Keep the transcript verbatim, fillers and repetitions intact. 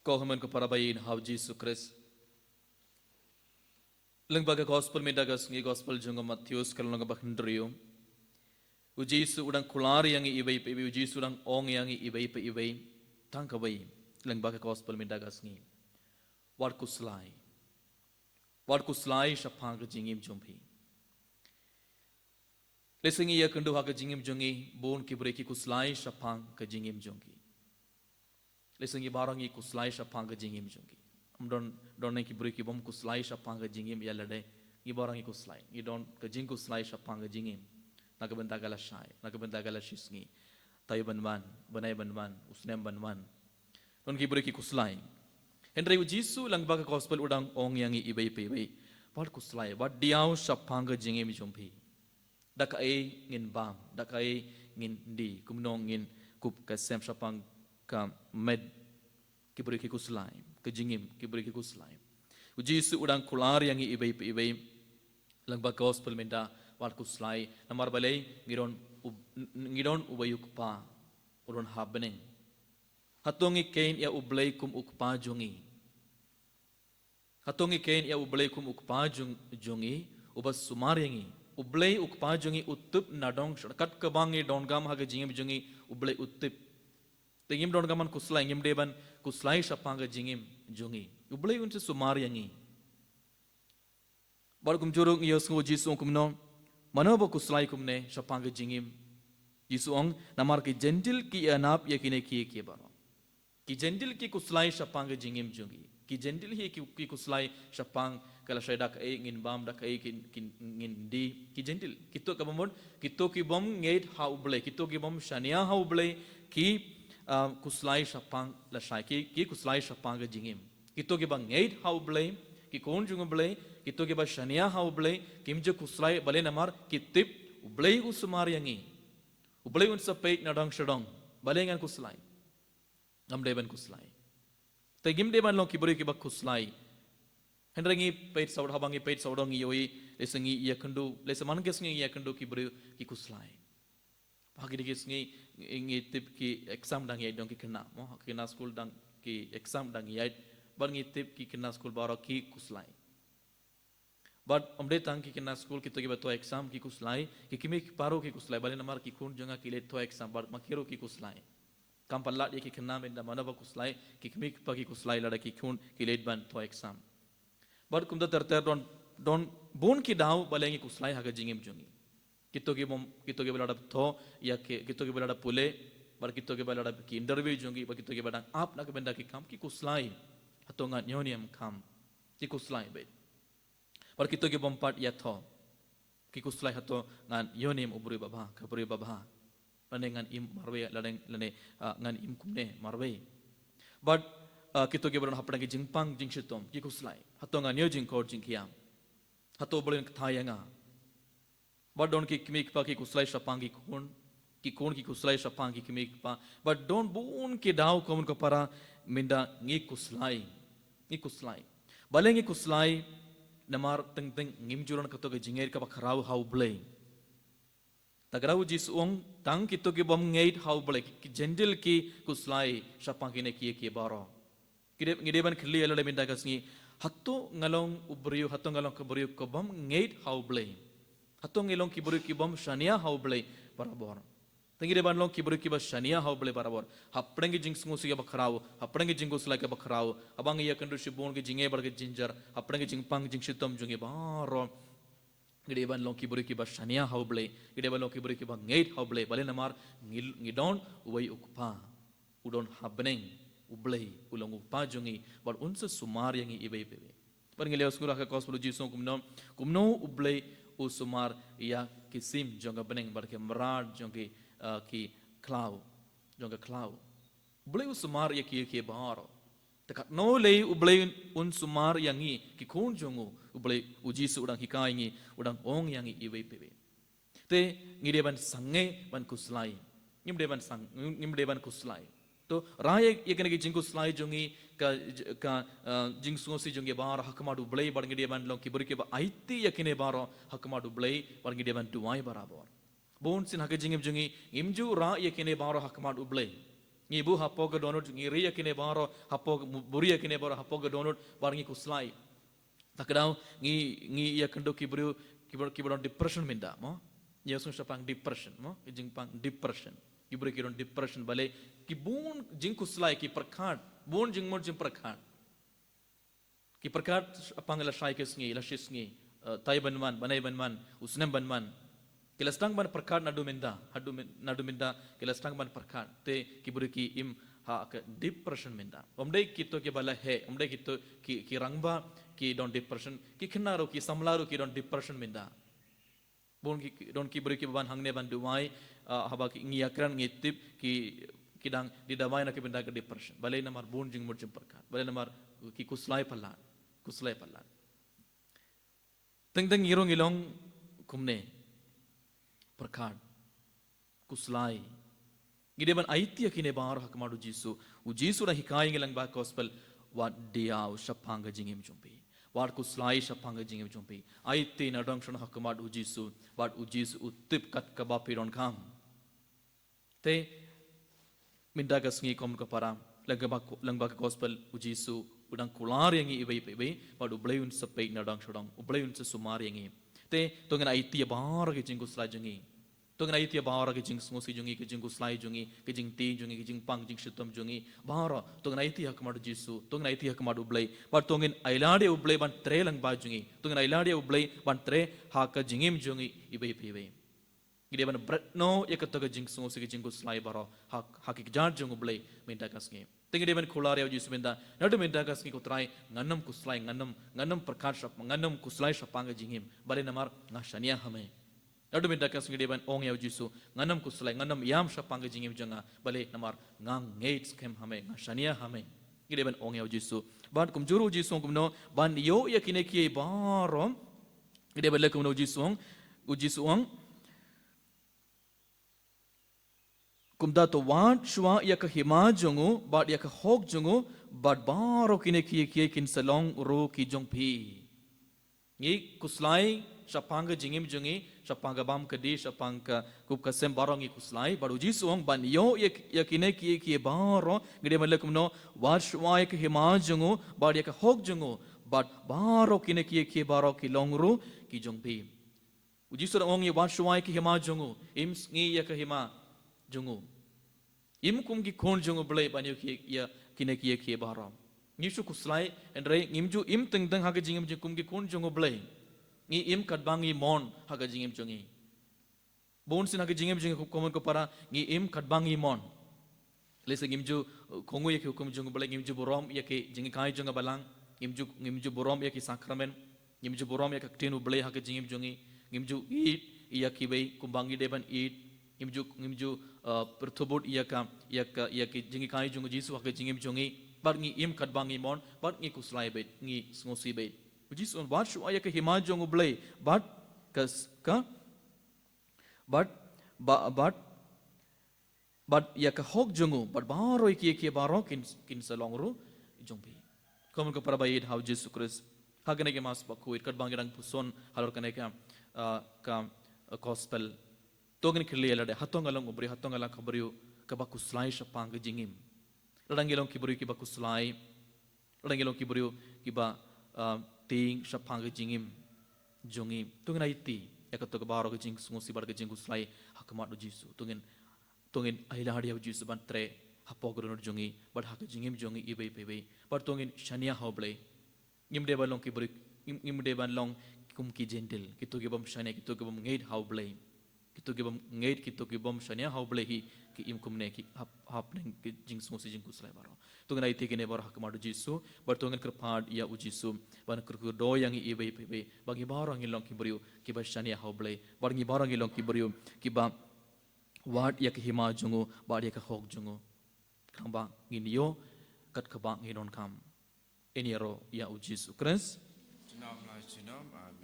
Ko hynmen ko para ba ïeit ha u Jisu Khrist. Lyngba ka gospel mynta ka sngi, gospel jong u Mathaios ka lynnong ba hynriew. U Jisu u dang kular ïa ngi iwei pa iwei, u Jisu u dang ong ïa ngi iwei pa iwei. Tang kawei, lyngba ka gospel mynta ka sngi. Wat khuslai. Wat khuslai shaphang ka jingim jong phi. Lehse ngi ïakynduh ha ka jingim jong ngi, bun ki briew ki khuslai shaphang ka jingim jong ki. Lehse ngi baroh ngi khuslai shaphang ka jingim jong ki. Ym don, don nang ki briew ki bym khuslai shaphang ka jingim ïa lade. Ngi baroh ngi khuslai. Ngi don ka jingkhuslai shaphang ka jingim. Na ka bynta ka lashai, na ka bynta ka lashisngi. Taïew ban wan, bnai ban wan, u snem ban wan. Don ki briew ki khuslai. Hynrei u Jisu lyngba ka gospel u dang ong ïa ngi iwei pa iwei. Wat khuslai, wat diaw shaphang ka jingim jong phi. Da kaei ngin bam, da kaei ngin die, kumno ngin kup ka sem shaphang ka met ki briew ki khuslai, ka jingim ki briew ki khuslai. U Jisu u dang kular ïa ngi iwei pa iwei, lyngba gospel mynta, wat khuslai, namar balei ngi don u, ngi don uwei u Kpa, u don ha bneng. Hato ngi kheiñ ïa u Blei kum u Kpa jong ngi? Hato ngi kheiñ ïa u Blei kum u Kpa jong, jong ngi, uba sumar ïa ngi? U Blei u Kpa jong ngi u tip nadong shadong, kat kaba ngi donkam ha ka jingim jong ngi, u Blei u tip. Te ngim donkam ban khuslai, ngim dei ban khuslai shaphang ka jingim jong ngi. U Blei un sa sumar ïa ngi. Bad kumjuh ruh ngi ïohsngew u Jisu u ong kumno, mano ba khuslai kumne shaphang ka jingim? Jisu u ong, namar ki Jentil ki ïanap ïa kine kiei kiei baroh. Ki Jentil ki khuslai shaphang ka jingim jong ki. Ki Jentil hi ki, ki khuslai shaphang ka lashai, da kaei ngin bam, da kaei kin, kin, ngin die. Ki Jentil. Kito ki bym, kito ki bym ngeit ha u Blei, kito ki bym shaniah ha u Blei, ki, ah, khuslai shaphang lashai, ki, ki khuslai shaphang ka jingim. Kito kiba ngeit ha u Blei, ki khun jong u Blei, kito kiba shaniah ha u Blei, kim ju khuslai, balei namar ki tip u Blei u sumar ïa ngi. U Blei un sa peit nadong shadong, balei ngan khuslai? Ngam dei ban khuslai. Te ngim dei ban long ki briew kiba khuslai. Hynrei ngi peit sawdong, haba ngi peit sawdong ngi ïohi, lehse ngi ïakynduh, lehse man ka sngi ngi ïakynduh ki briew ki khuslai. Ha kine ki sngi ngi, ngi tip ki exam dang ïaid, don ki khynnah, mo, ha ki khynnah skul dang, ki exam dang ïaid, bad ngi tip ki khynnah skul baroh ki khuslai. Bad ym dei tang ki khynnah skul, kito kiba thoh exam ki khuslai, ki kmie ki kpa ruh ki khuslai, balei namar ki khun jong nga ki leit thoh exam, bad ma ki ruh ki khuslai. Kam pat lad ïa ki khynnah mynta mano ba khuslai, ki kmie ki kpa ki khuslai lada ki khun ki leit ban thoh exam. Bad kumta ter ter don, don bun ki daw balei ngi khuslai ha ka jingim jong ngi. Kito ki bym, kito kiba la dep thoh ïa ki, kito kiba la dep pule, bad kito kiba la dep ki interview jong ki, bad kito kiba dang ap na ka bynta ki kam, ki khuslai. Hato ngan ïoh ne em kham? Ki khuslai beit. Bad kito ki bym pat ïathoh, ki khuslai, hato ngan ïoh ne em u briew babha, ka briew babha? Lane ngan im marwei, lane, lane, ah, ngan im kumne marwei? Bad, ah, kito kiba don hapdeng ki jingpang jingshitom, ki khuslai, hato ngan ïoh jingkhor jingkhiah? Hato u Blei un kthah ïa nga? Bad don ki kmie ki kpa ki khuslai shaphang ki khun, ki khun ki khuslai shaphang ki kmie ki kpa. Bad don bun ki daw, ko hynmen ko para, mynta ngi khuslai. Ngi khuslai. Balei ngi khuslai? Namar teng teng ngim ju don kato ka jingngeit kaba khraw ha u Blei. Te ka daw u Jisu u ong, tang kito ki bym ngeit ha u Blei, ki, ki Jentil ki khuslai shaphang kine kiei kiei baroh. Ngi dei, ngi dei ban kylli ïa lade mynta ka sngi, hato nga long u briew, hato nga long ka briew ka bym ngeit ha u Blei? Hato ngi long ki briew ki bym shaniah ha u Blei barabor? Te ngi dei ban long ki briew kiba shaniah ha u Blei barabor. Hapdeng ki jingsngewsih kiba khraw, hapdeng ki jingkhuslai kiba khraw, haba ngi ïakynduh shibun ki jingeh bad ki jingjynjar, hapdeng ki jingpang jingshitom jong ngi baroh, ngi dei ban long ki briew kiba shaniah ha u Blei, ngi dei ban long ki briew kiba ngeit ha u Blei, balei namar ngi, ngi don uwei u Kpa, u don ha bneng, u Blei, u long u Kpa jong ngi, bad un sa sumar ïa ngi iwei pa iwei. Bad ngi la ïohsngew ruh ha ka gospel u Jisu kumno, kumno u Blei u sumar ïa ki sim jong ka bneng, bad ki mrad jong ki, ah, ki khlaw, jong ka khlaw. U Blei u sumar ïa ki, ïa ki baroh. Te katno lei u Blei un sumar ïa ngi ki khun jong u, u Blei, u Jisu u dang hikai ngi, u dang ong ïa ngi iwei pa iwei. Te ngi dei ban sangeh ban khuslai. Ngim dei ban sang, ngim dei ban khuslai. To rah ïa, ïa kine ki jingkhuslai jong ngi, ka, ka, ah, jingsngewsih jong ngi baroh ha khmat u Blei, bad ngi dei ban long ki briew kiba aiti ïa kine baroh ha khmat u Blei, bad ngi dei ban duwai barabor. Bun sien ha ka jingim jong ngi, ngim ju rah ïa kine baroh ha khmat u Blei. Ngi buh hapoh ka dohnud, ngi ri ïa kine baroh hapoh, buh ri ïa kine baroh hapoh ka dohnud, bad ngi khuslai. Ta ka daw ngi, ngi ïakynduh ki briew kiba, kiba don depression mynta mo. Ngi ïohsngew shaphang depression mo, ka jingpang depression. Ki briew ki don depression, balei? Ki bun jingkhuslai, ki pyrkhat, bun jingmut jingpyrkhat. Ki pyrkhat shaphang lashai ka sngi, lashisngi, eh, tai ban wan, bnai ban wan, u snem ban wan. Ki la sdang ban pyrkhat naduh mynta, haduh myn-, naduh mynta ki la sdang ban pyrkhat. Te ki briew ki im ha ka depression mynta. Ym dei kito kiba la heh, ym dei kito ki, ki rangbah ki don depression, ki khynnah ruh, ki samla ruh ki don depression mynta. Bun ki, ki don ki briew kiba wan hangne ban duwai, ah, haba ki, ngi ïakren ngi tip ki, ki dang die dawai na ka bynta ka depression. Balei? Namar bun jingmut jingpyrkhat. Balei? Namar ki khuslai palat, khuslai palat. Teng teng ngi ruh ngi long kumne. Pyrkhat. Khuslai. Ngi dei ban aiti ïa kine baroh ha khmat u Jisu. U Jisu u dang hikai ïa ngi lyngba gospel. Wat diaw shaphang ka jingim jong phi. Wat khuslai shaphang ka jingim jong phi. Aiti na dang shong ha khmat u Jisu. Bad u Jisu u tip kat kaba phi donkam. Te mynta ka sngi kum ka para, lyngba, lyngba ka gospel u Jisu u dang kular ïa ngi iwei pa iwei, bad U Blei un sa peit na dang sha dang, U Blei un sa sumar ïa ngi. Te to ngin aiti ïa baroh ki jingkhuslai jong ngi. To ngin aiti ïa baroh ki jingsngewsih jong ngi, ki jingkhuslai jong ngi, ki jingtieng jong ngi, ki jingpang jingshitom jong ngi, baroh to ngin aiti ha khmat u Jisu, to ngin aiti ha khmat U Blei. Bad to ngin ailad ïa U Blei ban trei lyngba jong ngi. To ngin ailad ïa U Blei ban trei ha ka jingim jong ngi iwei pa iwei. Ngi dei ban bret noh ïa kato ka jingsngewsih, ka jingkhuslai baroh ha, ha ki kjat jong U Blei mynta ka sngi. Te ngi dei ban kular ïa u Jisu mynta, naduh mynta ka sngi ko Trai, ngan ym khuslai, ngan ym, ngan ym pyrkhat shap, ngan ym khuslai shaphang ka jingim. Balei? Namar nga shaniah ha me. Naduh mynta ka sngi ngi dei ban ong ïa u Jisu, ngan ym khuslai, ngan ym ïam shaphang ka jingim jong nga. Balei? Namar nga ngeit skhem ha me, nga shaniah ha me. Ngi dei ban ong ïa u Jisu. Bad kumjuh ruh u Jisu u ong kumno, ban ïoh ïa kine kiei baroh. Ngi dei ban leh kumno u Jisu u ong, u Jisu u ong. Kumta to wad shuwa ïa ka hima jong u, bad ïa ka hok jong u, bad baroh kine kiei kiei kin sa long ruh ki jong phi. Ngi khuslai shaphang ka jingim jong ngi, shaphang ka bam ka dih, shaphang ka kup ka sem baroh ngi khuslai, bad u Jisu u ong ban ïoh ïa, ïa kine kiei kiei baroh, ngi dei ban leh kumno, wad shuwa ïa ka hima jong u, bad ïa ka hok jong u, bad baroh kine kiei kiei baroh ki long ruh ki jong phi. U Jisu u dang ong ngi wad shuwa ïa ka hima jong u, im sngi ïa ka hima jong u. Im kum ki khun jong U Blei ban ïoh ki, ïa kine kiei kiei baroh. Ngi shu khuslai, hynrei ngim ju im teng teng ha ka jingim jong kum ki khun jong U Blei. Ngi im katba ngi mon ha ka jingim jong ngi. Bun sien ha ka jingim jong ngi kum, kum ko para, ngi im katba ngi mon. Lehse ngim ju, uh, kohnguh ïa ki hukum jong U Blei, ngim ju burom ïa ki jinghikai jong ka Balang, ngim ju, ngim ju burom ïa ki sakramen, ngim ju burom ïa ka ktien U Blei ha ka jingim jong ngi, ngim ju ïeit ïa kiwei kumba ngi dei ban ïeit, ngim ju, ngim ju, uh, pyrthuh bud ïa ka, ïa ka, ïa ki jinghikai jong u Jisu ha ka jingim jong ngi, bad ngi im katba ngi mon, bad ngi khuslai beit, ngi sngewsih beit. U Jisu u ong wad shuwa ïa ka hima jong U Blei, bad ka s-, ka, bad, ba-, bad, bad ïa ka hok jong u, bad baroh ïa kiei kiei baroh kin, kin sa long ruh jong phi. Kumno ko para ba ïeit ha u Jisu Khrist. Ha kane ka Mass Bakhuid, katba ngi dang puson halor kane ka, ah, ka, ah, gospel. To ngin kylli ïa lade, hato nga long u briew, hato nga long ka briew kaba khuslai shaphang ka jingim. Lada ngi long ki briew kiba khuslai, lada ngi long ki briew kiba, ah, tieng shaphang ka jingim jong ngi, to ngin aiti ïa kato ka baroh ka jingsngewsih bad ka jingkhuslai ha khmat u Jisu. To ngin, to ngin ailad ïa u Jisu ban treh hapoh ka dohnud jong ngi bad ha ka jingim jong ngi iwei pa iwei. Bad to ngin shaniah ha U Blei. Ngim dei ban long ki briew, ngim, ngim dei ban long kum ki Jentil, kito ki bym shaniah, kito ki bym ngeit ha U Blei. Kito ki bym ngeit, kito ki bym shaniah ha U Blei hi, ki im kumne, ki hap, hapdeng ki jingsngewsih jingkhuslai baroh. To ngin aiti kine baroh ha khmat u Jisu, bad to ngin kyrpad ïa u Jisu ban kyrkhu ïa ngi iwei pa iwei, ba ngi baroh ngin long ki briew kiba shaniah ha U Blei, bad ngi baroh ngin long ki briew kiba wad ïa ka hima jong u bad ïa ka hok jong u. Khnang ba ngin ïoh kat kaba ngi donkam. Ïaroh ïa u Jisu Khrist. Junom la junom, amen.